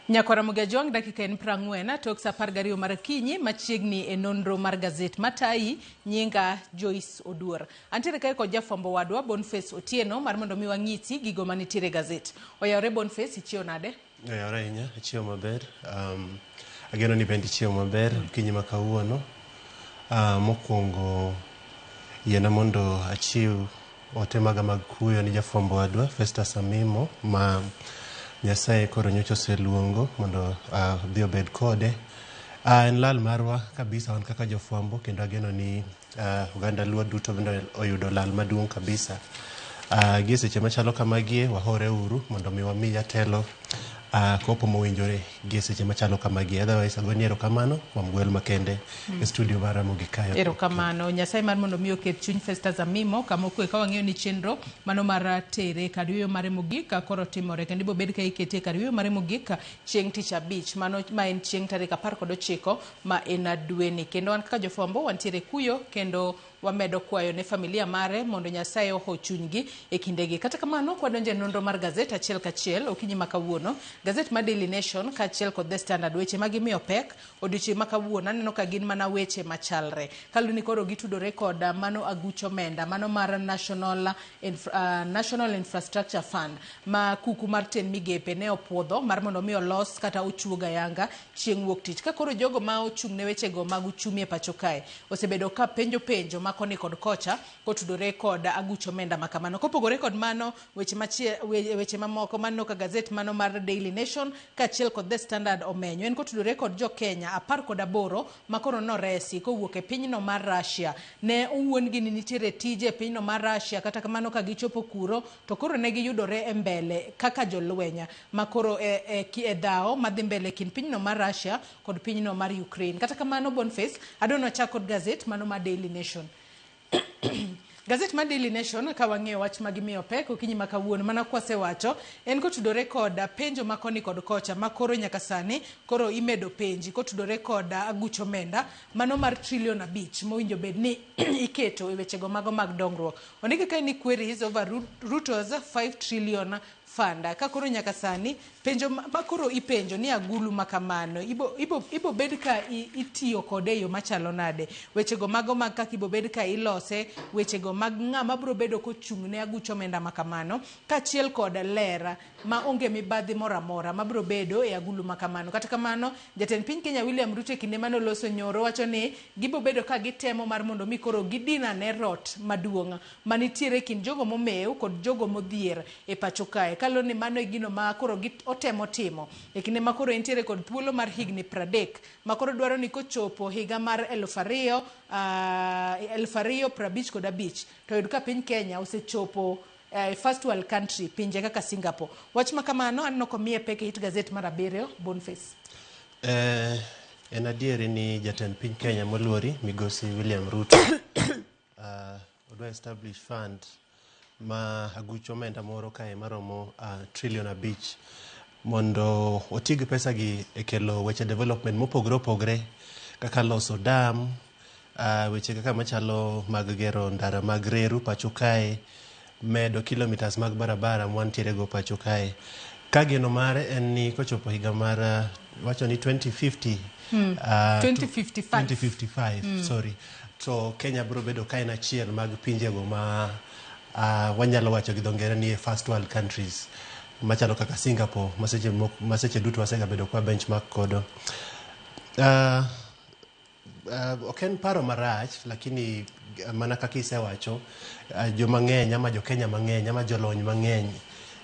Nyakwara Ramogi Ajwang' dakika en 40 tok saa 12 mar okinyi machiegni e nonro mar gazet matayi nyinga Joyce Oduor. Antiere kae kod jafwambo wadwa Boniface Otieno mar mondo mi wang'isi gigo manitiere e gazet. Oyawore Boniface, ichiew nade? Oyawore ahinya, achiew maber. Ageno ni bende ichiew maber okinyi ma kawuono. Mokwongo yiena mondo achiw ote maga mag kuyo ni jafwambo wadwa Festus Amimo ma Nyasaye koro nyocha oseluongo mondo odhi obed kode. En lal marwa kabisa wan kaka jofwambo kendo ageno ni oganda Luo duto bende oyudo lal maduong' kabisa. Gie seche machalo kamagie wahore uru mondo mi wami jatelo kopo mowinjore gie seche machalo kamagie. Otherwise agoni erokamano kuom gwel makende e studio mar Ramogi kayo. Erokamano. Nyasaye mar mondo mi oket chuny Festus Amimo kama okwe ka wang'eyo ni chenro mano mar tere kar yueyo mare mogik koro timore kendo ibiro bed ka ikete kar yueyo mare mogik chieng' tich abich mano ma en chieng' tarik 19 ma en dweni. Kendo wan kaka jofwambo wantiere kuyo kendo wamedo kwayo ne familia mare mondo Nyasaye oho chunygi e kindegi. Kata kamano, kwadonjo e nonro mar gazet achiel kachiel okinyi ma kawuono, gazet mar Daily Nation kaachiel kod The Standard weche ma gimiyo pek odiochieng' ma kawuono aneno ka gin mana weche machalre. Kaluwore ni koro gitudore kod mano aguch omenda mano mar National Infrastructure Fund ma kuku mar ten migepe ne opuodho mar mondo mi olos kata ochuog ayanga chieng' wuok tich. Ka koro jogo ma ochung' ne wechego mag uchumi e pacho kae osebedo ka penjo penjo ma koni kod kocha kotudore kod aguch omenda ma kamano. Kopogore kod mano, weche machie, weche mamoko maneno ka gazet mano mar Daily Nation kaachiel kod The Standard omenyo en kotudore kod jo Kenya 18 ma koro noresi kowuok e pinyno mar Russia. Ne owuondgi ni nitiere tije e pinyno mar Russia, kata kamano ka gichopo kuro to koro ne giyudore e mbele kaka jolweny ma koro e dhawo madhi mbele e kind pinyno mar Russia kod pinyno mar Ukraine. Kata kamano Boniface, adwa ni wachak kod gazet mano mar Daily Nation. Gazet mar Daily Nation ka wang'iyo wach ma gimiyo pek okinyi ma kawuono mana kwasewacho en kotudore kod penjo ma koni kod kocha ma koro nyaka sani koro imedo penji kotudore kod aguch omenda mano mar trilion 5 mowinjo bed ni iketo e wechego mago mag dongruok. Ondike kae ni queries over Ruto's 5 trillion fund. Ka koro nyaka sani penjo ma koro ipenjo ni agulu ma kamano ibo bed ka itiyo kode e yo machalo nade, wechego mago mag kaka ibo bed ka ilose, wechego mag ng'ama biro bedo kochung' ne aguch omenda ma kamano, kaachiel kod ler ma onge mibadhi moro amora mabiro bedo e agulu ma kamano. Kata kamano, jatend piny Kenya William Ruto e kinde mane oloso nyoro wacho ni gibo bedo ka gitemo mar mondo mi koro gidin ane rot maduong' manitiere e kind jogo momew kod jogo modhier e pacho kae. Kaluwore ni mano e gino ma koro otemo timo e kinde ma koro entiere kod thuolo mar higni 30 ma koro dwaro ni kochopo higa mar 2055 to oyud ka piny Kenya osechopo first world country, pinje kaka Singapore. Wach ma kamano aneno komiye pek e it gazet mar 7, Boniface. En adieri ni jatend piny Kenya moluori migosi William Ruto odwa establish fund ma aguch omenda moro kae maromo trilion 5 mondo oti gi pesa gi e kelo weche development mopogore opogore kaka loso dam, weche kaka machalo mag gero ndara mag reru pacho kae, medo kilometers mag barabara mwantiere go pacho kae. Ka geno mare en ni kochopo higa mar wacho ni 2050, 2055. 2055, sorry, to Kenya biro bedo ka en achiel mag pinjego ma wanyalo wacho gi dho ngere ni first world countries machalo kaka Singapore ma seche duto wasegabedo kwa benchmark kodo. Ok en paro marach, lakini mana kaka isewacho, joma ng'eny ama jo Kenya mang'eny ama jolony mang'eny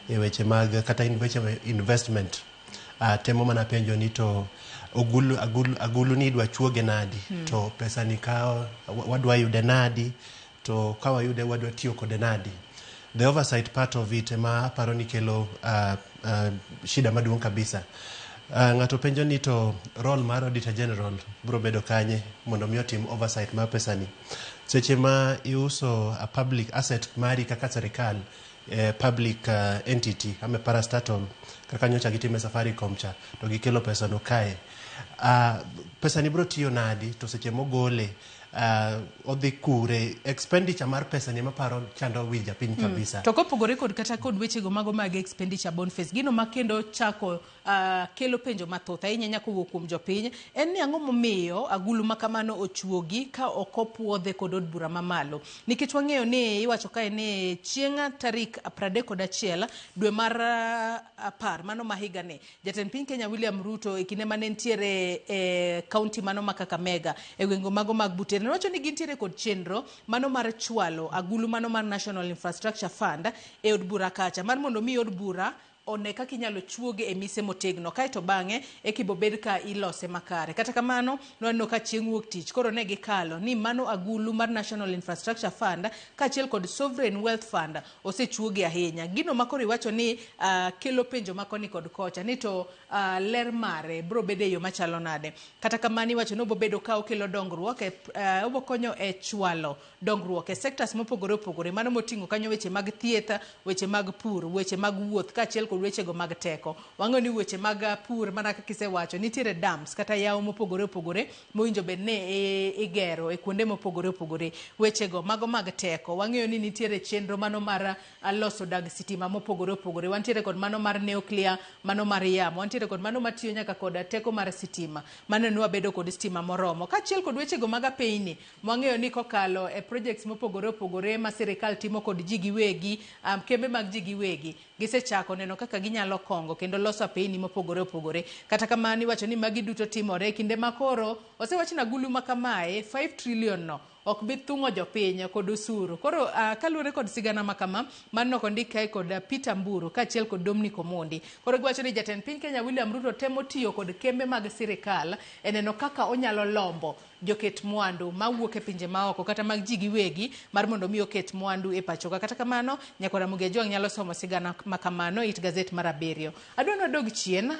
e weche mag kata weche investment temo mana penjo ni to agulu ni idwa chuoge nadi, to pesa ni ka wadwa yude nadi, to ka wayude wadwa tiyo kode nadi. The oversight part of it ema aparo ni kelo shida maduong' kabisa. Ng'ato penjo ni to role mar Auditor General biro bedo kanye mondo mi otim oversight mar pesa ni. Seche ma iuso a public asset mari kaka sirikal, public entity ama parastatal kaka nyocha gitime Safaricom cha to gikelo pesa no kae. Pesa ni biro tiyo nadi to seche mogole Odhi kure expenditure mar pesa ni maparo chando wi japiny kabisa. To kopogore kod kata kod wechego mago mag expenditure, Boniface, gino ma kendo chako kelo penjo mathoth ahinya nyaka owuok kuom jopiny en ni ang'o momiyo agulu ma kamano ochuogi ka ok opuodhe kod od bura mamalo, nikech wang'eyo ni iwacho kae ni chieng' tarik 31 dwe mar 10 mano ma higani, jatend piny Kenya William Ruto e kinde mane nitiere e kaunti mano ma Kakamega e gwenge mago mag Butere nowacho ni gintiere kod chenro mano mar chwalo agulu mano mar National Infrastructure Fund e od bura kacha mar mondo mi od bura one kaka inyalo chuoge e mise motegno, kaeto bang'e eka ibobed ka ilose makare. Kata kamano, nwaneno ka chieng' wuok tich koro ne gikalo ni mano agulu mar National Infrastructure Fund kaachiel kod Sovereign Wealth Fund osechuogi ahinya. Gino ma koro iwacho ni kelo penjo ma koni kod kocha ni to ler mare bro bedo e yo machalo nade. Kata kamano iwacho ni obobedo ka okelo dongruok e, obokonyo e chwalo dongruok e sectors mopogore opogore, mano moting'o kanyo weche mag thieth, weche mag pur, weche mag wuoth kaachiel kod wechego mag teko. Wang'eyo ni weche mag pur, mana kaka isewacho, nitiere dams kata yawo mopogore opogore mowinjo bed ni igero e kuonde mopogore opogore. Wechego mago mag teko, wang'eyo ni nitiere chenro mano mar loso dag sitima mopogore opogore. Wantiere kod mano mar nuclear, mano mar yamo, wantiere kod mano matiyo nyaka kod teko mar sitima. Mano ni wabedo kod stima moromo. Kaachiel kod wechego mag apeyni, mwang'eyo ni kokalo e projects mopogore opogore ma sirikal timo kod ji giwegi, kembe mag ji giwegi, gisechako neno kaka ginyalo kongo kendo loso apeyni mopogore opogore. Kata kamano iwacho ni magi duto timore kinde ma koro osewach ni agulu ma kamae 5 trillion no ok bi thung'o jopiny kod osuru. Koro kaluwore kod sigana ma kama, mano ok ondik kae kod Peter Mburu kaachiel kod Dominic Omondi. Koro giwacho ni jatend piny Kenya William Ruto temo tiyo kod kembe mag sirikal e neno kaka onyalo lombo joket mwandu mawuok e pinje maoko kata mag ji giwegi mar mondo mi oket mwandu e pachoka. Kata kamano, nyakwara Ramogi Ajwang' nyalo somo sigana ma kamano it gazet mar 7. Adwa ni wadog chien,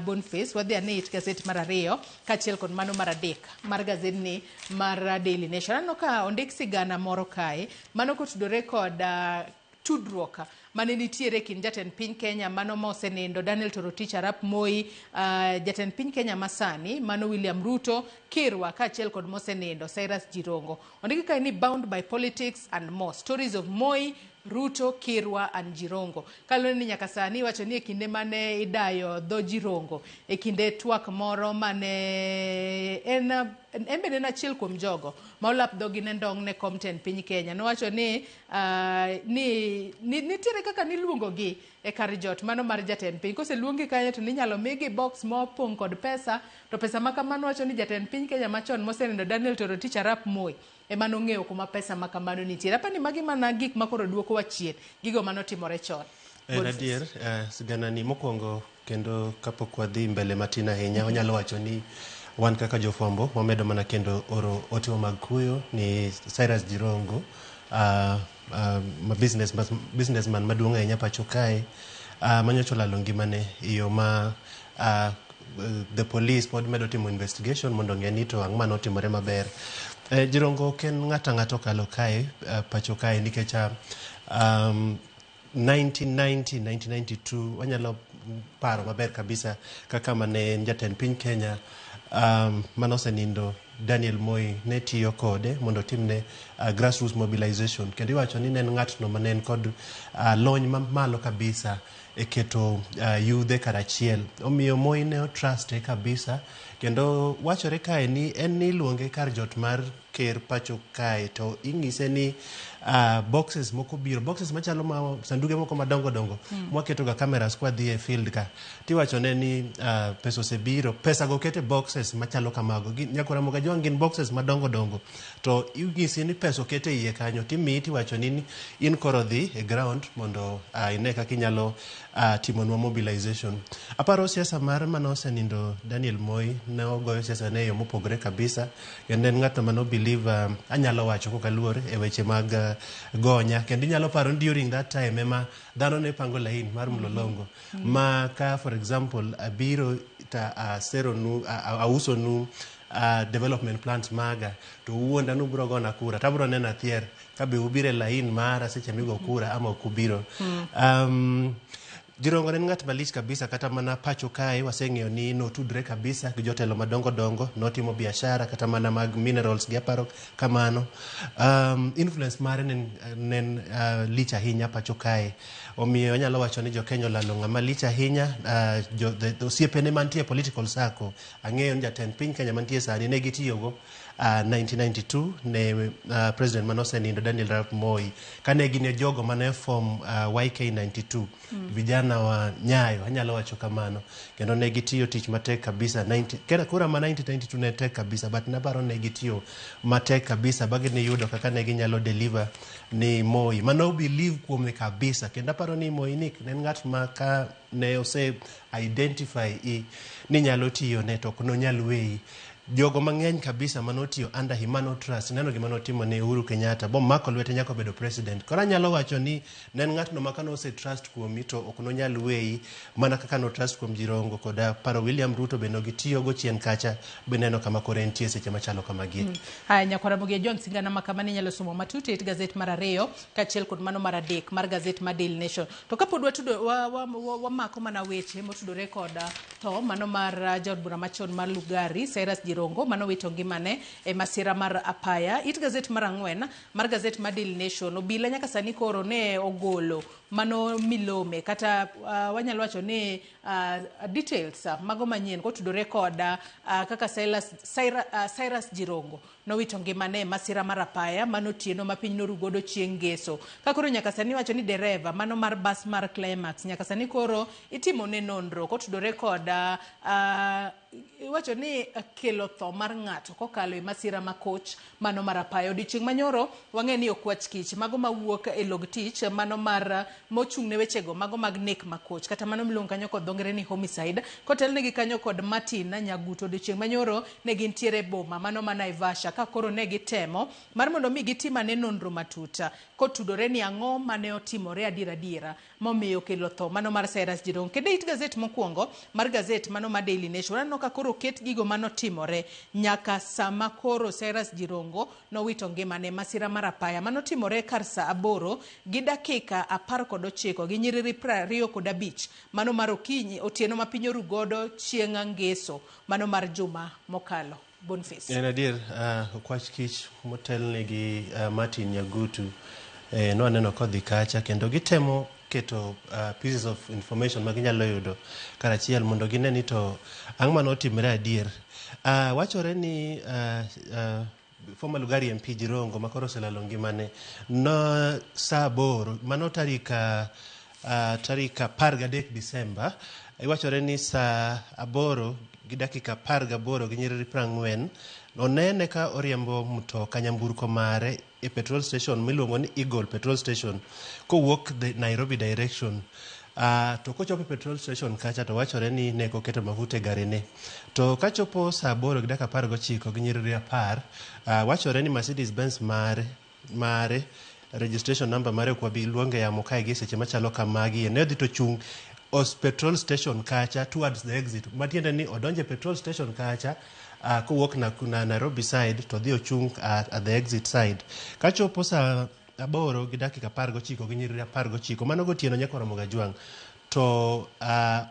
Boniface, wadhi ane it gazet mar 2 kaachiel kod mano mar 3 mar gazedni mar Daily Nation. Aneno ka ondik sigana moro kae mano kotudore kod tudruok mane nitiere kind jatend piny Kenya mano ma osenindo Daniel Toroitich arap Moi, jatend piny Kenya masani mano William Ruto, Kirwa kaachiel kod mosenindo Cyrus Jirongo. Ondiki kae ni bound by politics and more, stories of Moi, Ruto, Kirwa and Jirongo. Kaluwore ni nyaka sani iwacho ni e kinde mane idayo dho Jirongo, e kinde twak moro mane en bende en achiel kuom jogo ma olap dhogi ne ndong' ne kom tend piny Kenya. Nowacho ni nitiere kaka niluongogi e kar jot mano mar jatend piny. Koseluongi kanyo to ninyalo migi box mopong' kod pesa, to pesa ma kamano wacho ni jatend piny Kenya machon mosenindo Daniel Toroitich arap Moi ema nong'eyo kuma pesa ma kamano nitiere. Apani magi mana gik ma koro duokowa chien, gigo manotimore chon. En adier, sigana ni mokwongo kendo kapok wadhi mbele matin ahinya, wanyalo wacho ni wan kaka jofwambo wamedo mana kendo oro otewa mag kuyo ni Cyrus Jirongo, ma businessman maduong' ahinya pacho kae, manyocha olalo ngimane e yo ma the police pod medo timo investigation mondo ong'e ni to ang'o manotimore maber. Jirongo ok en ng'ato ang'ata okalo kae pacho kae nikech 1990, 1992 wanyalo paro maber kabisa kaka mane en jatend piny Kenya manosenindo Daniel Moi ne tiyo kode mondo otimne grassroots mobilization, kendo iwacho ni ne en ng'atno mane en kod lony mamalo kabisa e keto yudhe karachiel. Omiyo Moi ne otruste kabisa, kendo wachore kae ni en niluonge kar jot mar ker pacho kae to ing'ise ni boxes moko biro, boxes machalo ma sanduge moko madongo dongo mwaketo ga cameras kwa dhi e field ka, tiwacho ne ni pesa osebiro, pesa go kete boxes machalo kamago. Nyakwar Ramogi Ajwang' gin boxes madongo dongo to inyisi ni pesa okete iye kanyo, timiyi tiwacho ni in koro dhi e ground mondo ine kaka inyalo timonwa mobilization. Aparo siasa mar mane osenindo Daniel Moi ne ogoyo siasa ne e yo mopogore kabisa, kendo en ng'ato mane believe anyalo wacho kokaluor e weche mag gonya, kendo inyalo paro ni during that time ema dhano ne pango lain mar mlolongo ma ka for example abiro ta aseronu ausonu development plans maga to uwuonda ni ubiro gona kura to abiro neno athier ka be ubiro e lain mara seche migo kura ama ok ubiro. Jirongo ne en ng'at malich kabisa kata mana pacho kae waseng'eyo ni notudre kabisa gi jotelo madongo dongo, notimo biashara kata mana mag minerals gi aparo kamano. Influence mare ne en lich ahinya pacho kae. Omiyo anyalo wacho ni jokenya olalo ng'ama lich ahinya. Osiepene mantie e political circle, ang'eyo ni jatend piny Kenya mantie sani ne gitiyogo 1992 ne president manosenindo Daniel Arap Moi, kane gin e jogo mane form YK92, vijana wa Nyayo, anyalo wacho kamano, kendo ne gitiyo tich matek kabisa. 90, kera kura ma 1992 ne tek kabisa, but naparo ne gitiyo matek kabisa ba giniyudo kaka ne ginyalo deliver ni Moi mano believe kuome kabisa. Kendo aparo ni Moi ni ne en ng'at ma ka ne ose identify i ni nyalo tiyo ne to ok nonyal weyi. Jogo mang'eny kabisa manotiyo under him, mano trust neno gima notimo ne Uhuru Kenyatta bomako lwete nyaka obedo president. Koro anyalo wacho ni ne en ng'atno ma kane ose trust kuomi to ok nonyal weyi, mana kaka no trust kuom Jirongo koda paro William Ruto be nogitiyogo chien kacha bineno kama koro entie seche machalo kamagi. Haya, nyakwara Mogi John, sigana ma kama inyalo somo matut e it gazet mar 2 kaachiel kod mano mar 3 mar gazet mar Daily Nation. To kapod watudo wamako mana weche motudore kod tho mano mar jaod bura machon mar Lugari Cyrus Jirongo mano wito ngimane e masira mar apaya. It gazet mar 4 mar gazet mar Daily Nation, obila nyaka sani koro ne ogolo mano milome kata wanyalo wacho ni details mago manyien kotudore kod kaka Cyrus Jirongo nowito ngimane e masira mar apaya mano otieno ma piny noru godo chieng' ngeso. Ka koro nyaka sani wacho ni dereva mano mar bas mar Climax nyaka sani koro itimo ne nonro kotudore kod iwacho ni kelo tho mar ng'ato kokalo e masira ma koch mano mar apaya. Odiochieng' manyoro wang'e ni okwach kich mago mawuok e log tich mano mar mochung' ne wechego mago mag nek makoch kata mano miluongo kanyo kod dho ngere ni homicide kotelnegi kanyo kod Martin Nyaguto. Odiochieng' manyoro ne gintiere e boma mano ma Naivasha ka koro ne gitemo mar mondo mi gitim ane nonro matut kotudore ni ang'o mane otimore adier adiera momiyo kelo tho mano mar Cyrus Jirongo. Kendo it gazet mokwongo mar gazet mano ma Daily Nation waneno ka koro oket gigo manotimore nyaka sama koro Cyrus Jirongo nowito ngimane masira mar apaya manotimore kar saa 8 gi dakika 19 gi nyiriri 25 mano mar okinyi otieno ma piny oru godo chieng' ngeso mano mar juma mokalo. Boniface. En adier, okwach kich motelne gi Martin Nyagutu nwaneno kodhi kacha kendo gitemo keto pieces of information ma ginyalo yudo karachiel mondo gine ni to ang' manotimore adier. Wachore ni former Lugari MP Jirongo ma koro oselalo ngimane no saa 8 mano tarik 13 Disemba, iwachore ni saa 8 gi dakika 18 gi nyiriri 40 onene ka oriembo mtoka nyamburko mare e petrol station miluongo ni Eagle petrol station kowuok the Nairobi direction. To kochopo e petrol station kacha to wachore ni ne oketo mafuta e garine. To kachopo saa 8 gi dakika 19 gi nyiriri 10, wachore ni Mercedes Benz mare registration number mare ok wabi luonge yamo kae gi seche machalo kamagi ne odhi to chung' os petrol station kacha towards the exit, matiende ni odonjo e petrol station kacha kowuok na Nairobi side to odhi ochung' at the exit side. Kachopo saa 8 gi dakika 19 gi nyiriri 19 mano gotieno nyaka oromo Gajwang' to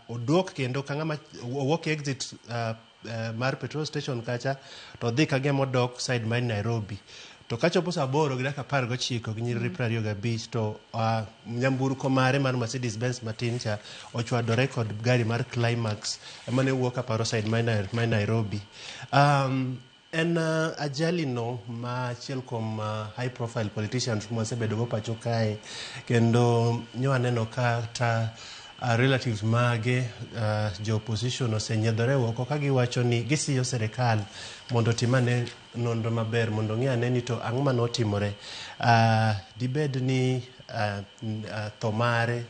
oduok kendo ka ng'ama owuok e exit mar petrol station kacha to odhi ka gima odok side mar Nairobi. To kachopo saa 8 gi dakika 19 gi nyiriri 25 to nyamburko mare mar Mercedes Benz matin cha ochwadore kod gari mar Climax mane wuok aparo side mar Nairobi. En ajali no ma achiel kuom high profile politicians mwasebedo go pacho kae, kendo nyo aneno kata relatives mage jo opposition osenyiedhore oko ka giwacho ni gisiyo serikal mondo otim ane nonro maber mondo ong'e ane ni to ang'o manotimore. Dibed ni tho mare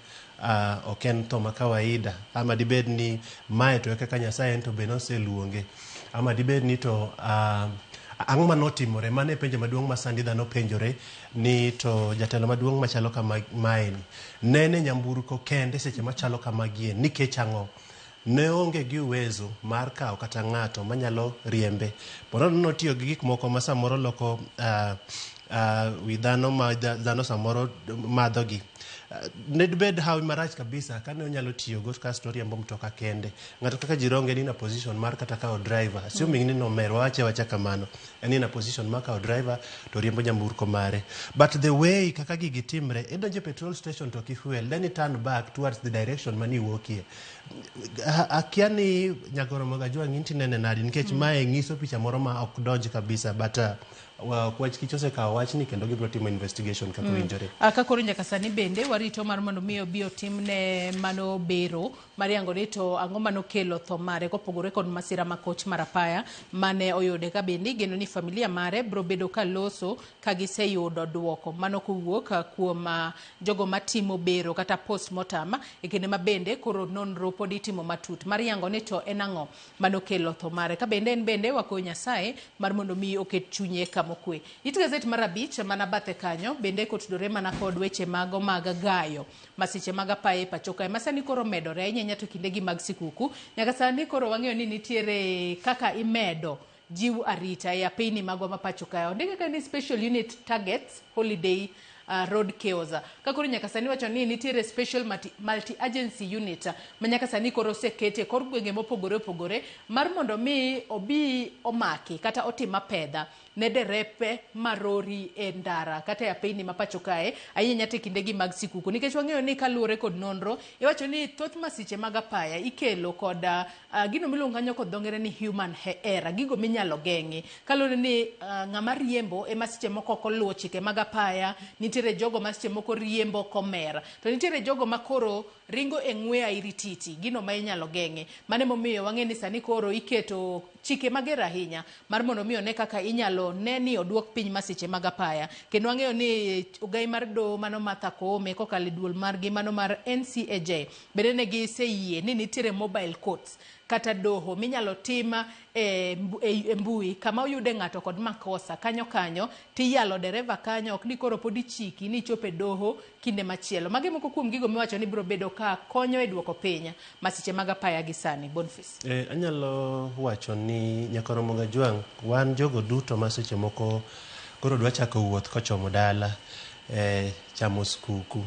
ok en tho ma kawaida, ama dibed ni mae to e kaka Nyasaye en to be noseluonge, ama dibed ni to ang'o manotimore. Mano e penjo maduong' ma sani dhano penjore ni to jatelo maduong' machalo kama maeni nene nyamburko kende seche machalo kamagie nikech ang'o? Ne onge gi uwezo mar kawo kata ng'ato manyalo riembe. Ponono notiyo gi gik moko ma samoro loko wi dhano ma dhano samoro madhogi. Ne dibed hawi marach kabisa kane onyalo tiyogo kasto oriembo mtoka kende. Ng'ato kaka Jirongo en in a position mar kata kawo driver, assuming ni nomer, wawache awacha kamano, en in a position mar kawo driver to riembo nyamburko mare. But the way kaka gigi timre, idonjo e petrol station to ok ifuel, then i turn back towards the direction mane iwuokie. Akia ni Nyagoro Magajwang' in tinene nadi nikech mae nyiso picha moro ma ok donj kabisa, but wach kich osekawo wachni kendo gibiro timo investigation kaka owinjore. Ka koro nyaka sani bende warito mar mondo mi obi otimne mano bero mar yango ni to ang'o manokelo tho mare kopogore kod masira ma koch mar apaya mane oyude, ka bende igeno ni familia mare biro bedo ka loso ka giseyudo duoko mano kowuok kuom jogo matimo bero kata postmortem e kinde ma bende koro nonro pod itimo matut mar yango ni to en ang'o manokelo tho mare, ka bende en bende wakwayo Nyasaye mar mondo mi oket chunye kama okwe. It gazet mar 5 mana bathe kanyo bende kotudore mana kod weche mago mag gayo masiche mag apaya e pacho kae ma sani koro medore ahinya ahinya to kindegi mag sikuku. Nyaka sani koro wang'eyo ni nitiere kaka imedo jiw arita e apeyni magwa ma pacho kae. Ondike ka ni special unit targets holiday road chaos. Ka koro nyaka sani wacho ni nitiere special multi agency unit ma nyaka sani koro osekete e kor gwenge mopogore opogore mar mondo mi obi omaki kata otim apedha ne derepe marori e ndara kata e apeyni ma pacho kae, ahinya ahinya to e kindegi mag sikuku, nikech wang'eyo ni kaluwore kod nonro iwacho ni thoth masiche mag apaya ikelo kod gino miluongo kanyo kod dho ngere ni human error, gigo minyalo geng'i kaluwore ni ng'ama riembo ema seche moko ok oluwo chike mag apaya. Nitiere jogo ma seche moko riembo komer, to nitiere jogo ma koro ringo e ng'we airititi, gino ma inyalo geng'i. Mano emomiyo wang'e ni sani koro iketo chike mager ahinya mar mondo mi one kaka inyalo ne ni oduok piny masiche mag apaya. Kendo wang'eyo ni ogai mar doho mano Martha Koome kokalo e duol margi mano mar NCAJ bende ne giseyie ni nitiere mobile courts kata doho minyalo tim e mbui kama oyude ng'ato kod makosa kanyo kanyo tiyalo dereva kanyo, ok ni koro pod ichiki ni ichop e doho kinde machielo. Magi moko kuom gigo miwacho ni biro bedo ka konyo e duoko piny masiche mag apaya gi sani. Boniface. Anyalo wacho ni Nyakoromo Gajwang', wan jogo duto ma seche moko koro dwa chako wuoth kochomo dala chamo skuku.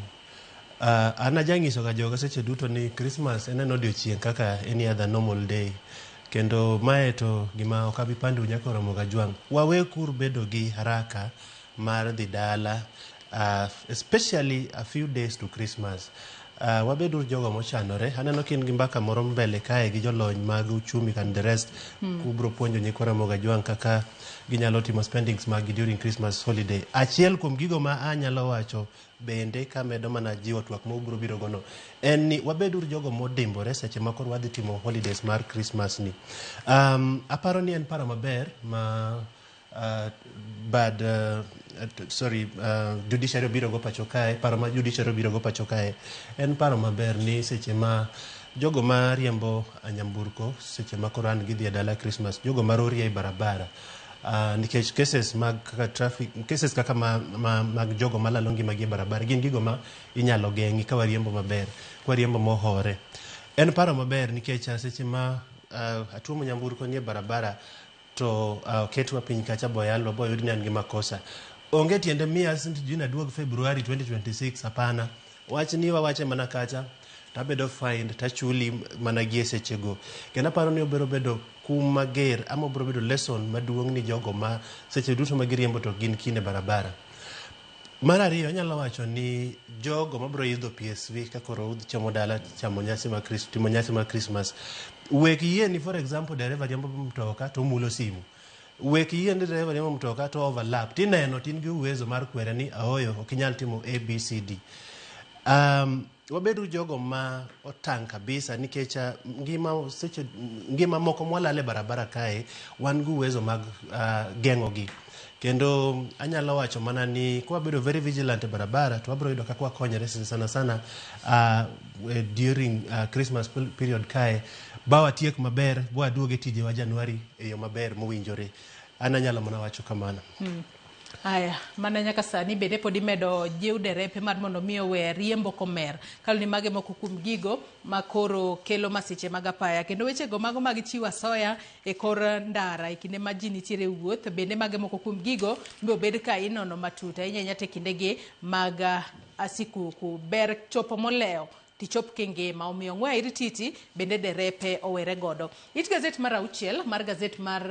An ajanyiso ga joga seche duto ni Christmas en odiochieng' kaka any other normal day. Kendo mae to gima ok abi pando Nyakoromo Gajwang'. Wawe kur bedo gi haraka mar dhi dala, especially a few days to Christmas. Wabedo jogo mochanore. Aneno ka in gi mbaka moro mbele kae gi jolony mag uchumi and the rest. Kubro puonjo nyikwa Ramogi Ajwang' kaka ginyalo timo spendings mag gi during Christmas holiday. Achiel kuom gigo ma anyalo wacho bende kamedo mana jiwo twak ma ubro biro gono en ni wabeduru jogo modimbore seche ma koro wadhi timo holidays mar Christmas ni. Aparo ni en paro maber ma bad sorry, judiciary obiro go pacho kae. Paro ma judiciary obiro go pacho kae en paro maber ni seche ma jogo ma riembo nyamburko, seche ma koro an gidhi e dala Christmas, jogo ma rori e barabara, nikech cases mag kaka traffic cases kaka ma mag jogo malalo ngimagi e barabara gin gigo ma inyalo geng'i ka wariembo maber, ka wariembo mohore. En paro maber nikech seche ma atuomo nyamburko nie barabara to oketwa piny kacha boyalwa boyud ni an gi makosa, onge tiende miya sijui naduog February 2026. Hapana, wach ni wawache mana kacha tabedo fined tachuli mana gi e sechego. Kendo aparo ni obiro bedo kum mager ama obiro bedo lesson maduong' ni jogo ma seche duto ma giriembo to gin kine barabara. Mar ariyo, anyalo wacho ni jogo mabiro idho PSV ka koro udhi chomo dala chamo nyasi mar timo nyasi mar Christmas, wek yie ni, for example, dereva riembo mtoka to omulo simu. Wek yie ni dereva riembo mtoka to overlap tineno tin gi uwezo mar kwere ni aoyo ok inyal timo ABCD. Wabedo jogo ma otang' kabisa nikech ngima seche ngima moko mwalalo e barabara kae wan gi uwezo mag geng'o gi. Kendo anyalo wacho mana ni kwabedo very vigilant e barabara to wabiro yudo kaka wakonyore sana sana during Christmas period kae ba watiek maber ba waduog e tijewa January e yo maber mowinjore. An anyalo mana wacho kamano. Aya, mana nyaka sani bende pod imedo jiw derepe mar mondo mi owe riembo komer. Kaluwore ni mage moko kuom gigo ma koro kelo masiche mag apaya. Kendo wechego mago mag chiwo asoya e kor ndara e kinde ma ji nitiere e wuoth, bende mage moko kuom gigo mobed ka inono matut ahinya ahinya to e kindegi mag sikuku. Ber chopo molewo tichop kingima, omiyo ng'we airititi bende derepe owere godo. It gazet mar auchiel mar gazet mar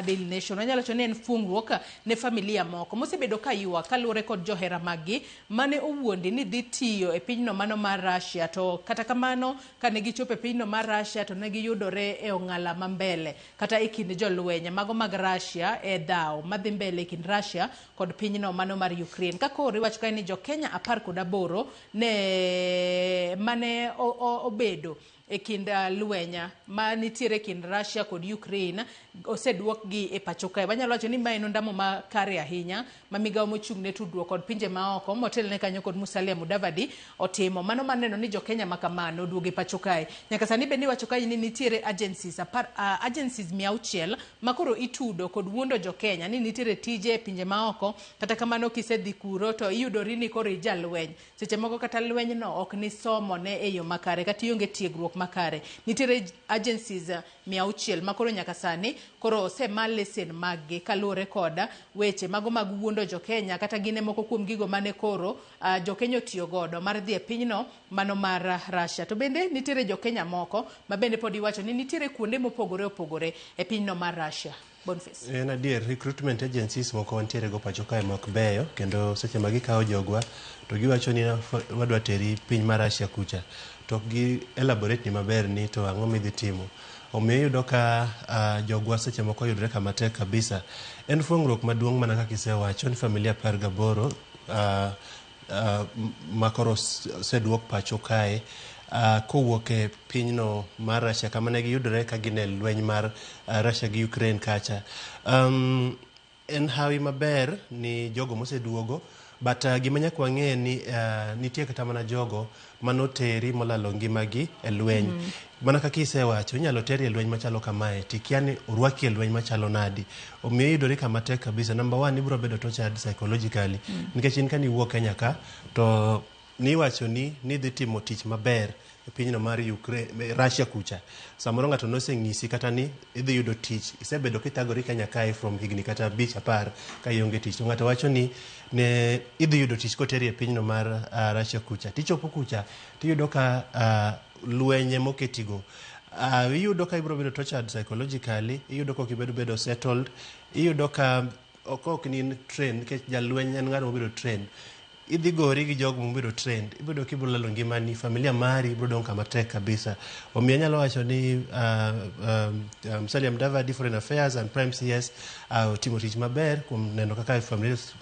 Daily Nation wanyalo wacho ni en fuong'ruok ne familia moko mosebedo ka ywak kaluwore kod johera maggi mane owuondi ni dhi tiyo e pinyno mano mar Russia, to kata kamano kane gichopo e pinyno mar Russia to ne giyudore e ong'ala ma mbele kata e kind jolweny mago mag Russia e dhaw madhi mbele e kind Russia kod pinyno mano mar Ukraine. Ka koro iwacho kae ni jo Kenya 18 ne mane obedo e kind lweny ma nitiere e kind Russia kod Ukraine oseduokgi e pacho kae. Wanyalo wacho ni mae en ondamo makare ahinya ma migawo mochung' ne tudruok kod pinje maoko motelne kanyo kod Musalia Mudavadi otimo. Mano mar neno ni jo Kenya ma kamano oduogo e pacho kae. Nyaka sani bende iwacho kae ni nitiere agencies apar, agencies 600 ma koro itudo kod wuondo jo Kenya ni nitiere tije e pinje maoko, kata kamano kisedhi kuro to iyudori ni koro ijalweny. Seche moko kata lweny no ok nisomo ne e yo makare kata ionge tiegruok makare. Nitiere agencies 600 ma koro nyaka sani koro osema lesen maggi kaluwore kod weche mago mag wuondo jo Kenya kata gin e moko kuom gigo mane koro jo Kenya otiyo godo mar dhi e pinyno mano mar Russia. To bende nitiere jo Kenya moko ma bende pod iwacho ni nitiere kuonde mopogore opogore e pinyno mar Russia. Boniface. En adier, recruitment agencies moko wantiere go pacho kae ma ok beyo, kendo seche ma gikawo jogwa to giwacho ni wadwa teri piny mar Russia kucha, to ok gi elaborate ni maber ni to ang'o midhi timo. Omiyo iyudo ka jogwa seche moko yudre kama tek kabisa. En fuong'ruok maduong' mana kaka isewacho ni familia 18 ma koro oseduok pacho kae kowuok e pinyno mar Russia kama ne giyudore ka gin e lweny mar Russia gi Ukraine kacha. En hawi maber ni jogo moseduogo, but gima nyaka wang'e ni nitie kata mana jogo manoteri molalo ngimagi e lweny. Mana kaka isewacho, inyalo teri e lweny machalo kamae, tikia ni orwaki e lweny machalo nadi. Omiyo iyudori kama tek kabisa. Number one, ibiro bedo tortured psychologically. Nikech in kane iwuok Kenya ka, to niwacho ni nidhi timo tich maber e pinyno mar Ukraine, Russia kucha. Samoro ng'ato noseng'isi kata ni idhi yudo tich. Isebedo kithagori Kenya kae from higni kata 5 10 ka ionge tich. To ng'ato wacho ni ne idhi yudo tich koteri e pinyno mar Russia kucha. Tichopo kucha, tiyudo ka lwenye moketigo. Iyudo ka ibiro bedo tortured psychologically, iyudo ka ok ibedo bedo settled, iyudo ka ok ni in trained, nikech jalweny en ng'ano mobedo trained. Idhi gori gi jogo mobedo trained, ibedo kibiro lalo ngimani, familia mari biro dong' kama tek kabisa. Omiyo anyalo wacho ni Musalia Mudavadi, Foreign Affairs and Prime CS otimo tich maber kuom neno kaka families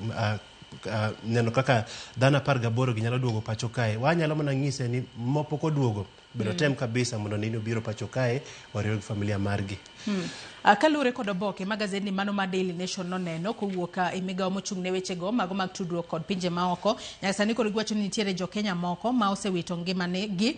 neno kaka dhano 18 gi nyalo duogo pacho kae. Wanyalo mana ng'ise ni mopok oduogo, bedo tem kabisa mondo nini obiro pacho kae oriw gi familia margi. Kaluwore kod oboke ma gazetni mano ma Daily Nation noneno kowuok e migawo mochung' ne wechego mago mag tudruok kod pinje maoko, nyaka sani koro giwacho ni nitiere jo Kenya moko ma osewito ngimagi,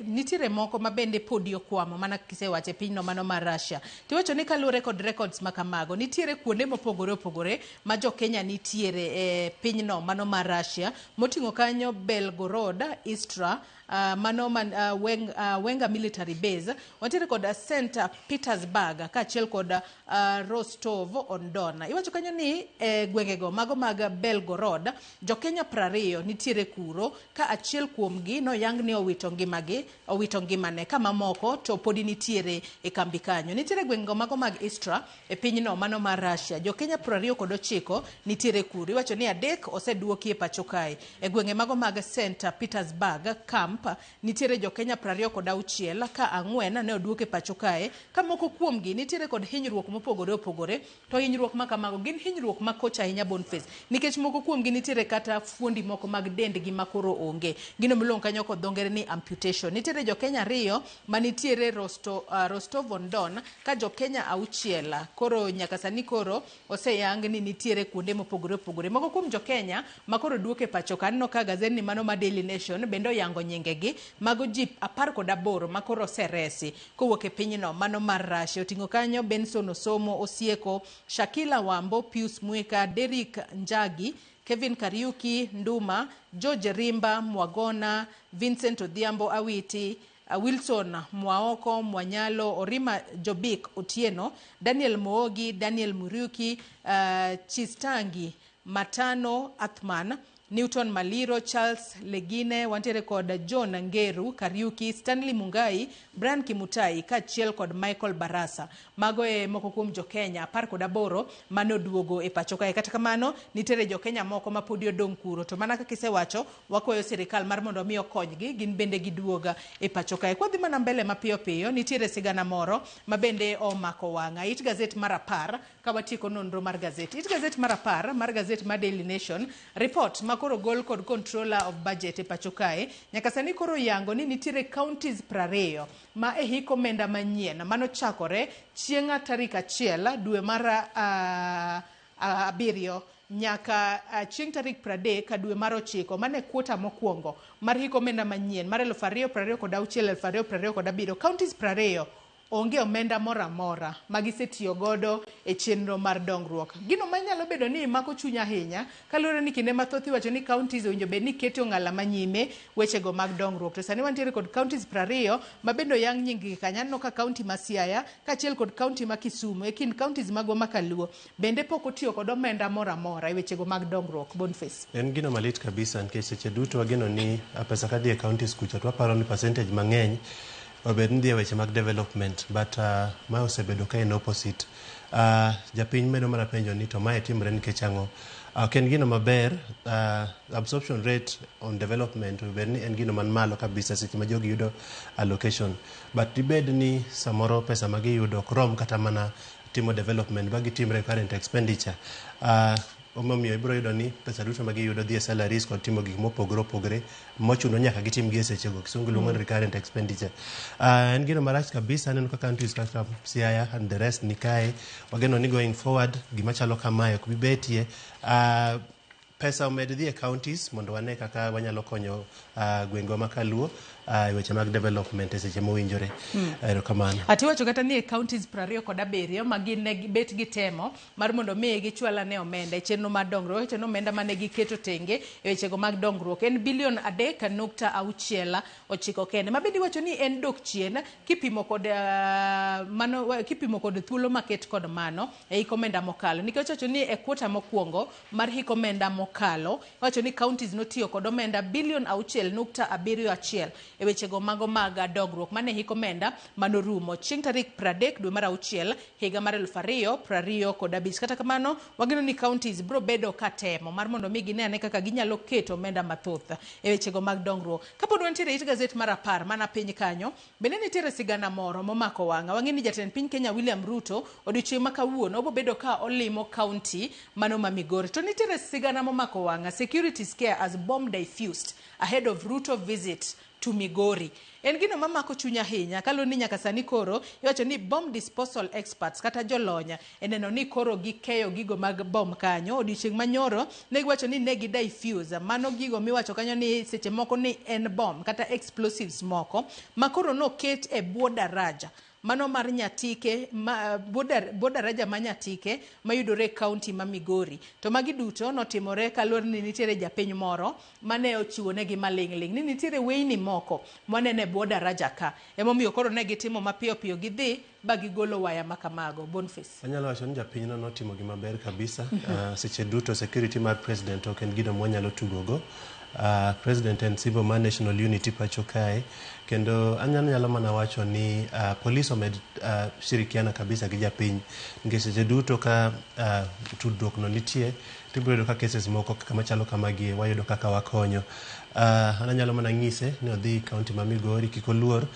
nitiere moko ma bende podi okwamo mana kisewacho e pinyno mano mar Russia. Tiwacho ni kaluwore kod records ma kamago, nitiere kuonde mopogore opogore ma jo Kenya nitiere e pinyno mano mar Russia, moting'o kanyo Belgorod, Istra, mano man Wenga military base, wantiere kod St Petersburg kaachiel kod Rostov on Don. Iwacho kanyo ni gwengego mago mag Belgorod, jo Kenya 20 nitiere kuro, ka achiel kuomgi noyang ni owito ngimagi, owito ngimane, ka mamoko to podi nitiere e kambi kanyo. Nitiere gwengego mago mag Istra e pinyno mano mar Russia, jo Kenya 29 nitiere kuro. Iwacho ni 3 oseduoki e pacho kae. E gwenge mago mag St Petersburg camp nitiere jo Kenya 26, ka 4 ne oduok e pacho kae, ka moko kuomgi nitiere kod hinyruok mopogore opogore. To hinyruok ma kamago gin hinyruok makoch ahinya, Boniface, nikech moko kuomgi nitiere kata fuondi moko mag dendgi ma koro onge, gino miluongo kanyo kod dho ngere ni amputation. Nitiere jo Kenya 2 manitiere Rostov on Don, ka jo Kenya 6 koro nyaka sani koro oseyang ni nitiere kuonde mopogore opogore. Moko kuom jo Kenya ma koro duok e pacho ka, aneno ka gazetni mano ma Daily Nation bende oyango nying gengegi. Mago ji 18 ma koro oseresi kowuok e pinyno mano mar Russia. Oting'o kanyo Benson Osomo Osieko, Shakila Wambo, Pius Mwika, Derrick Njagi, Kevin Kariuki Nduma, George Rimba Mwagona, Vincent Odhiambo Awiti, Wilson Mwaoko Mwanyalo, Orima Jobik Otieno, Daniel Moogi, Daniel Muriuki, Chistangi Matano Athman, Newton Maliro, Charles Legine, wantiere kod John Ngeru Kariuki, Stanley Mungai, Brian Kimutai kaachiel kod Michael Barasa. Mago e moko kuom jo-Kenya 18 mane oduogo e pacho kae. Kata kamano, nitiere jo-Kenya moko ma podi odong' kuro. To mana kaka isewacho, wakwayo sirikal mar mondo mi okonygi, gin bende giduoga e pacho kae. Kwadhi mana mbele mapiyo piyo, nitiere sigana moro ma bende omako wang'a. It gazet mar 10, ka watieko nonro mar gazet. It gazet mar 10 mar gazet mar Daily Nation, report ma koro gol kod controller of budget e pacho kae, nyaka sani koro yango ni nitiere counties 20 ma e hik omenda manyien manochakore chieng' tarik 1 dwe mar 7 nyaka chieng' tarik 30 dwe mar 9, mane kwota mokwongo mar hik omenda manyien mar 2026 2027. Counties 20 onge omenda moro amora ma gisetiyo godo e chenro mar dongruok. Gino manyalo bedo ni mako chuny ahinya kaluwore ni kinde mathoth iwacho ni counties owinjo bed ni keto ong'ala manyime wechego mag dongruok. To sani wantiere kod counties 20 ma bende oyang nying gi kanyo. Aneno ka county ma Siaya kaachiel kod county ma Kisumu e kind counties magwa ma Kaluo bende pok otiyo kod omenda moro amora e wechego mag dongruok. Boniface. En gino malit kabisa nikech seche duto wageno ni pesa kadhi e counties kucha to waparo ni percentage mang'eny obed ni dhi e weche mag development, but mae osebedo ka en opposite. Japiny medo mana penjo ni to mae timre nikech ang'o? Ok en gino maber. Absorption rate on development obed ni en gino man malo kabisa seche ma jogi yudo allocation, but dibed ni samoro pesa ma giyudo ok rom kata mana timo development ba gitim recurrent expenditure. Omomiyo ibiro yudo ni pesa duto ma giyudo dhi e salaries kod timo gik mopogore opogore mochuno nyaka gitim gi e sechego. Kisungu luongo ni recurrent expenditure. En gino marach kabisa. Aneno ka countries kaka Siaya and the rest ni kae. Wageno ni going forward gima chalo kamae ok bi betie. Pesa omed dhi e counties mondo wane kaka wanyalo konyo gwengewa ma Kaluo e weche mag development e seche mowinjore. Erokamano. Atiwacho kata ni e counties 27 ma gin ne bet gitemo mar mondo mi gichwal ane omenda e chenro mar dongruok. Wacho ni omenda mane giketo tenge e wechego mag dongruok en bilion 3.69 kende. Ma bende iwacho ni en dok chien kipimo kod mano, kipimo kod thuolo maket kod mano e hik omenda mokalo. Nikech wacho ni e kwota mokwongo mar hik omenda mokalo, wacho ni counties notiyo kod omenda bilion 6.71 e wechego mago mag dongruok mane hik omenda manorumo chieng' tarik 30 dwe mar 6 higa mar 2025. Kata kamano, wageno ni counties biro bedo ka temo mar mondo mi gine ane kaka ginyalo keto omenda mathoth e wechego mag dongruok. Kapod wantiere it gazet mar 10 mana piny kanyo, bende nitiere sigana moro momako wang'a. Wang'e ni jatend piny Kenya William Ruto odiochieng' ma kawuono obo bedo ka olimo county mano ma Migori. To nitiere sigana momako wang'a, security scare as bomb diffused ahead of Ruto visit to Migori. En gino mamako chuny ahinya kaluwore ni nyaka sani koro iwacho ni bomb disposal experts kata jolony e neno ni koro gikeyo gigo mag bomb kanyo. Odiochieng' manyoro ne giwacho ni ne gi diffuse mano gigo miwacho kanyo ni seche moko ni en bomb kata explosives moko ma koro noket e bwo daraja mano mar Nyatike ma, bwo daraja ma Nyatike mayudore e county ma Migori. To magi duto notimore kaluwore ni nitiere japiny moro mane ochiwo negi maling' ling' ni nitiere weyni moko mwaneno e bwo daraja ka. Emomiyo koro ne gitimo mapiyo piyo gidhi ba gigolo waya ma kamago. Boniface. Anyalo wacho ni japinyno notimo gima ber kabisa. Seche duto security mar president ok en gino mwanyalo tugogo. President en symbol mar national unity pacho kae, kendo anyalo mana wacho ni police omed shirikiana kabisa gi japiny, nikech seche duto ka tudruok no nitie, tibiro yudo ka cases moko kaka machalo kamagi wayudo kaka wakonyo. An anyalo mana ng'ise ni odhi county ma Migori, kik oluor.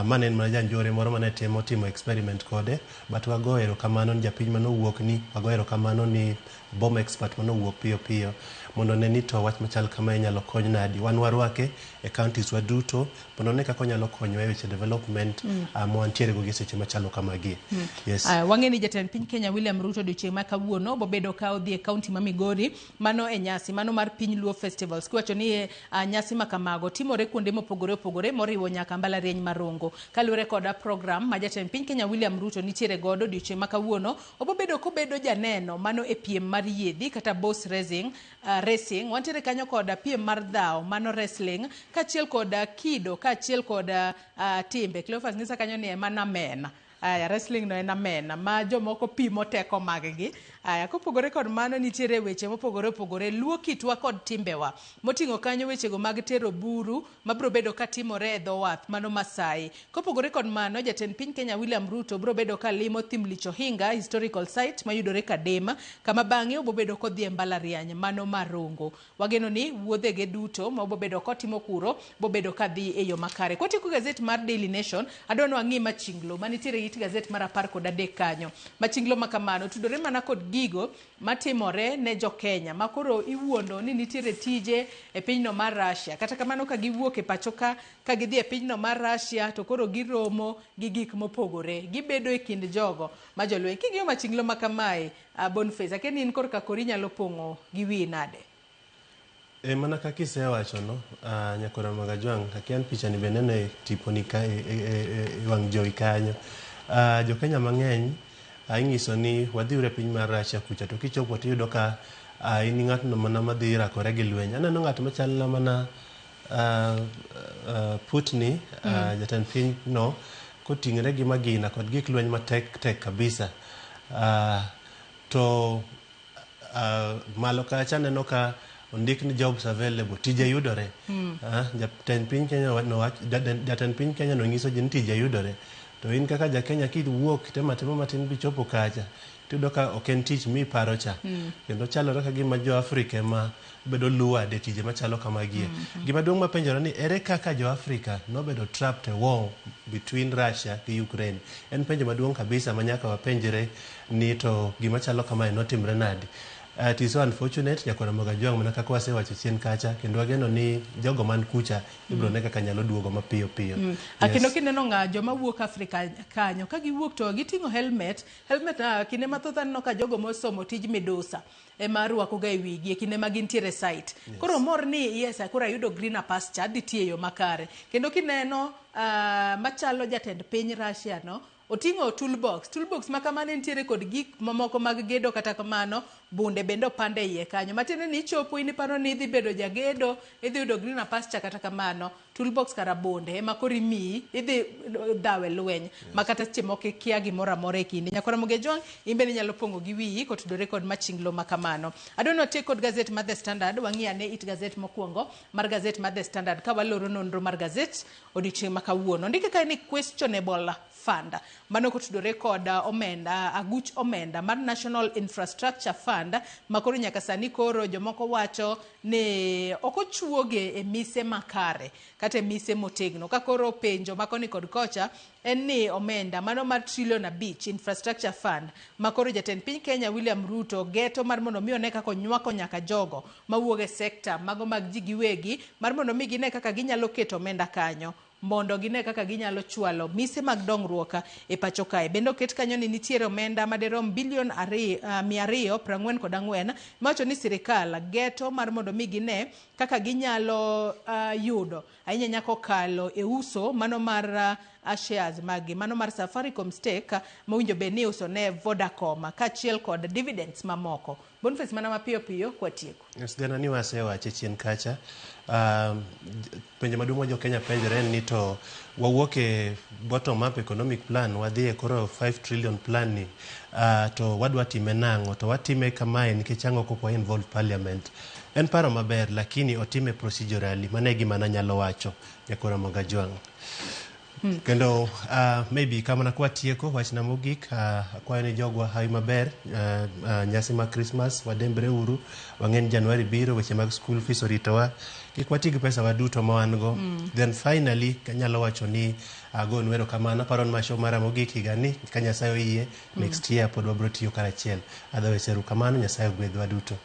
Mane en mana janjore moro mane temo timo experiment kode, but wago erokamano ni japiny manowuok ni wago erokamano ni bomb expert manowuok piyo piyo mondo ne ni to wach machal kama inyalo kony nadi. Wan warwake e counties wa duto mondo one kaka onyalo konyowa e weche development mwantiere go gi seche machalo kamagi. Yes. Wang'e ni jatend piny Kenya William Ruto odiochieng' ma kawuono bobedo ka odhi e county ma Migori mano e nyasi mano mar Piny Luo Festivals kiwacho ni Nyasi ma kamago timore kuonde mopogore opogore moriwo nyaka mbalariany ma Rongo. Kaluwore kod program ma jatend piny Kenya William Ruto nitiere godo odiochieng' ma kawuono, obobedo kobedo janeno mano e piem mar yiedhi kata boss racing, racing. Wantiere kanyo kod piem mar dhawo mano wrestling kaachiel kod kido kaachiel kod timbe. Cleophas nyisa kanyo ni ema namena. Aya, wrestling no en amena ma jomoko pimo teko maggi. Aya, kopogore kod mano nitiere weche mopogore opogore, luo kitwa kod timbewa. Moting'o kanyo wechego mag tero buru mabiro bedo katimore e dho wath mano Masai. Kopogore kod mano, jatend piny Kenya William Ruto biro bedo ka limo Thim Lich Ohinga Historical Site mayudore Kadema, kama bang'e obobedo kodhi e mbalariany mano Marongo. Wageno ni wuodhege duto ma obobedo kotimo kuro bobedo kadhi e yo makare. Kwatieko gazet mar Daily Nation, adwa ni wang'i machinglo manitiere it gazet mar 13 kanyo. Machinglo ma kamano tudore mana kod gigo matimore ne jo-Kenya ma koro iwuondo ni nitiere tije e pinyno mar Russia. Kata kamano ka giwuok e pacho ka ka gidhi e pinyno mar Russia to koro giromo gi gik mopogore. Gibedo e kind jogo ma jolweny. King'iyo machinglo ma kamae, Boniface, akia ni in korka kori inyalo pong'o gi wiyi nade? E mana kaka isewacho no, Nyakora Magajwang', akia ni picha ni be neno e tiponi ka e wang' jowi kanyo. Jo-Kenya mang'eny ing'iso ni wadhi uru e piny mar Russia kucha to kichopo tiyudo ka in ng'atno mana madhi rakore gi lweny. Aneno ng'at machalna mana Putin, jatend piny no, koting're gi magina kod gik lweny matek tek kabisa. To malo kacha aneno ka ondik ni jobs available, tije yudore. Jatend piny Kenya jatend piny Kenya no nyiso ji ni tije yudore. To in kaka ja Kenya kiwuok itemo atima matin bichopo kacha, tiyudo ka ok en tich miparo cha. Kendo chalore ka gima jo Afrika ema bedo lured e tije machalo kamagie. Gima duong' mapenjore ni ere kaka jo Afrika nobedo trapped e war between Russia gi Ukraine? En penjo maduong' kabisa ma nyaka wapenjre ni to gima chalo kamae notimre nadi? It is so unfortunate, Nyakwar Magajwang', mana kaka wasewacho chien kacha, kendo wageno ni jogo man kucha ibiro ne kaka nyalo duogo mapiyo piyo. Yes. Kendo kineno ng'a joma wuok Afrika kanyo, ka giwuok to giting'o helmet. Helmet kinde mathoth aneno ka jogo mosomo tij midusa ema rwako ga e wigi e kinde ma gintiere site. Koro mor ni yes, koro ayudo greener pasture, adhi tiyo e yo makare. Kendo kineno machalo jatend piny Russia no, oting'o toolbox. Toolbox ma kamano nitiere kod gik mamoko mag gedo, kata kamano bunde bende opande iye kanyo. Matiende ni ichopo in iparo ni idhi bedo jagedo, idhi yudo greener pasture, kata kamano toolbox kara bunde ema koro imiyi, idhi dhawe lweny. Ma kata seche moko ikia gimoro amora e kinde. Nyakwar Ramogi Ojwang', in bende inyalo pong'o gi wiyi kotudore kod machinglo ma kamano. Adwa ni watiek kod gazet mar The Standard, wang'i ane it gazet mokwongo mar gazet mar The Standard ka waloro nonro mar gazet odiochieng' ma kawuono. Ondike kae ni questionable fund. Mano kotudore kod omenda, aguch omenda mar National Infrastructure Fund ma koro nyaka sani koro jomoko wacho ni ok ochuoge e mise makare kata e mise motegno. Ka koro penjo ma koni kod kocha en ni omenda mano mar trilion 5 Infrastructure Fund ma koro jatend piny Kenya William Ruto geto mar mondo mi one kaka onywako nyaka jogo mawuok e sekta mago mag ji giwegi mar mondo mi gine kaka ginyalo keto omenda kanyo mondo gine kaka ginyalo chwalo mise mag dongruok e pacho kae. Bende oket kanyo ni nitiere omenda maderom bilion 244 mawacho ni sirikal geto mar mondo mi gine kaka ginyalo yudo ahinya nyaka okalo e uso mano mar shares maggi mano mar Safaricom stake mowinjo bed ni iuso ne Vodacom kaachiel kod dividends mamoko. Boniface, mana mapiyo piyo kwatieko. Sigana ni wasewache chien kacha. Penjo maduong' ma jo-Kenya penjore en ni to wawuok e bottom up economic plan wadhi e koro 5 trillion plan ni, to wadwa time nang'o to watime kamae nikech ang'o kok wa involve parliament? En paro maber lakini otime procedurally, mano e gima nanyalo wacho, Nyakwar Ramogi Ajwang'. Kendo maybe kamana kwatieko wachna mogik, akwayo ni jogwa hawi maber, nyasi mag Christmas wadembre uru, wang'e ni January biro, weche mag school fees oritowa, kik wati gi pesa waduto ma wan go. Then finally anyalo wacho ni agonu erokamano, aparo ni ma show mara mogik higani, ka Nyasaye oyie, next year pod wabiro tiyo karachiel. Otherwise erokamano, Nyasaye ogwedhwa duto.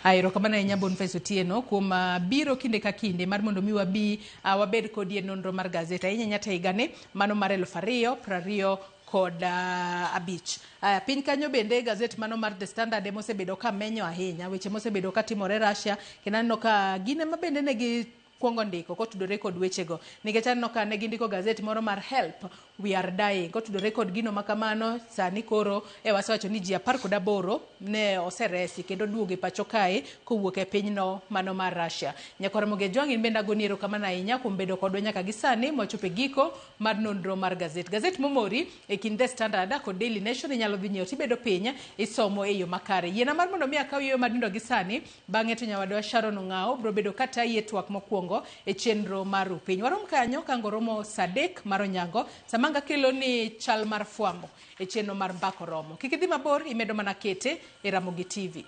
Erokamano ahinya Boniface Otieno kuom biro kinde ka kinde mar mondo mi wabi wabed kodi e nonro mar gazet ahinya nyaka higani mano mar 2024. kod 5. Aya, piny kanyo bende gazet mano mar The Standard ema osebedo ka menyo ahinya weche mosebedo ka timore Russia, kendo aneno ka gin ema bende negi kuongo ndiko kotudore kod wechego, nikech aneno ka ne gindiko gazet moro mar Help We Are Dying kotudore kod gino makamano. Sani koro wasewacho ni ji 18 ne oseresi kendo duogo e pacho kae kowuok e pinyno mano mar Russia. Nyakwar Ramogi Ojwang', in bende agoni erokamano ahinya kuom bedo kodwa nyaka gi sani mwachopo e giko mar nonro mar gazet. Gazet momori e kind The Standard kod Daily Nation inyalo dhi nyiewo tibedo piny isomo e yo makare. Yiena mar mondo mi akaw yueyo madindo gi sani, bang'e to nyawadwa Sharon Ong'awo biro bedo katayi e twak mokwongo e chenro mar Rupiny. Warom kanyo ka ngoromo saa 3 mar onyango, sama anga kelo ni chal mar fwambo e chenro mar Mbako Romo. Kik idhi mabor, imedo mana kete e Ramogi TV.